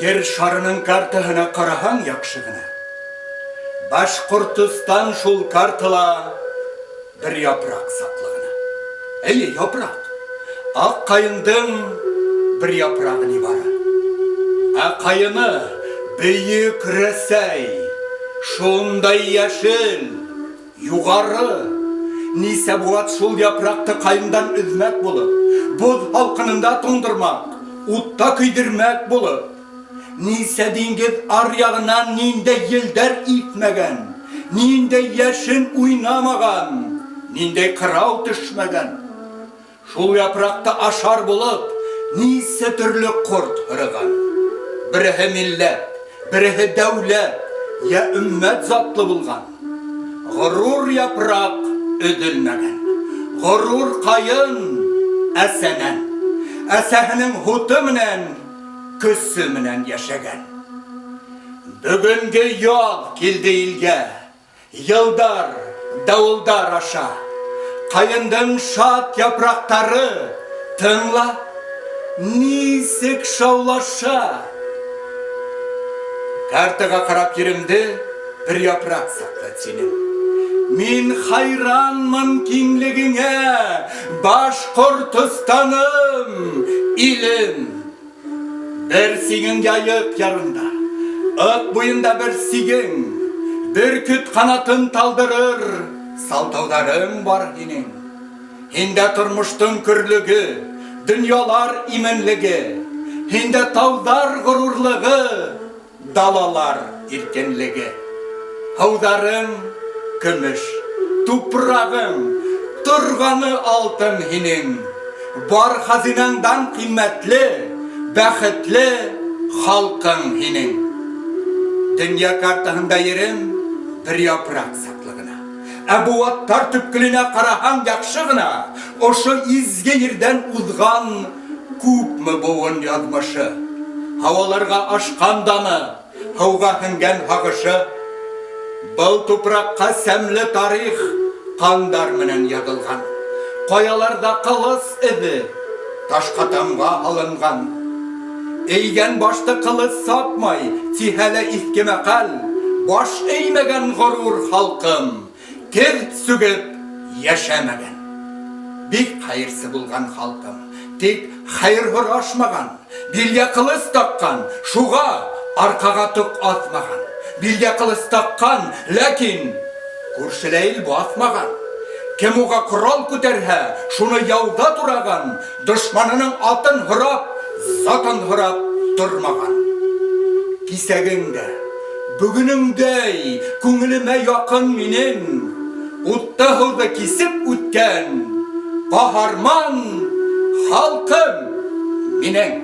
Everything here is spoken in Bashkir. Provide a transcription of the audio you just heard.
Ер шарының картаһына ҡараһаң яҡшы ғына. Башҡортостан шул картала бер япраҡ саҡлы ғына. Әйе, япраҡ. Аҡ ҡайындың бер япрағы ни бары. Ә ҡайыны бөйөк Рәсәй, шундай йәшел, юғары. Нисә быуат шул япраҡты ҡайындан өҙмәк булып, боҙ һалҡынында туңдырмаҡ, утта көйҙөрмәк булып, Нисә диңгеҙ аръяғынан ниндәй елдәр иҫмәгән, ниндәй йәшен уйнамаған, ниндәй ҡырау төшмәгән. Шул япраҡты ашар булып, нисә төрлө ҡорт һырыған. Береһе милләт, береһе дәүләт, йә өммәт затлы булған. Горур япраҡ өҙөлмәгән. Горур ҡайын әсәнән, әсәһенең һуты менән көсө менән йәшәгән. Бөгөнгө яҙ килде илгә, Йылдар, дауылдар аша. Ҡайындың шат япраҡтары, Тыңла, нисек шаулаша. Картаға ҡарап еремде Бер япраҡ саҡлы тинем. Мин хайранмын киңлегеңә, Башҡортостаным, илем. Бер сигең Яйык ярында, Ык буйында бер сигең, Бөркөт ҡанатын талдырыр Салтауҙарың бар һинең. Һиндә тормоштоң көрлөгө, Дөньялар именлеге, Һиндә тауҙар ғорурлығы, Далалар иркенлеге. Һыуҙарың, көмөш, тупрағың, Торғаны алтын һинең. Бар хазинаңдан ҡиммәтле, Бәхетле халҡың һинең. Дөнья картаһында ерем Бер япраҡ саҡлы ғына. Ә быуаттар төпкөлөнә ҡараһаң яҡшы ғына, Ошо изге ерҙән уҙған Күпме быуын яҙмышы. Һауаларға ашҡан даны, Һыуға һеңгән һағышы. Был тупраҡҡа сәмле тарих Ҡандар менән яҙылған. Ҡаяларҙа ҡылыс эҙе, Ташҡа тамға һалынған. Эйгән башты ҡылыс сапмай, Тиһә лә иҫке мәҡәл, Баш эймәгән горур халҡым, Тел сүгеп йәшәмәгән. Бик хәерсе булган халкым, тик хәер һорашмаган, билгә кылыс таккан, шуга аркага ток атмаган. Билгә кылыс таккан, ләкин күршелә ил басмаган. Кем уга корал күтәрһә, шуны яуда тураган, Дошманының атын һорап, затын һорап тормаган. Кисәгең дә, бүгенеңдәй күңелемә якын минем, утты һыуҙы кисеп үткән каһарман халкым минең.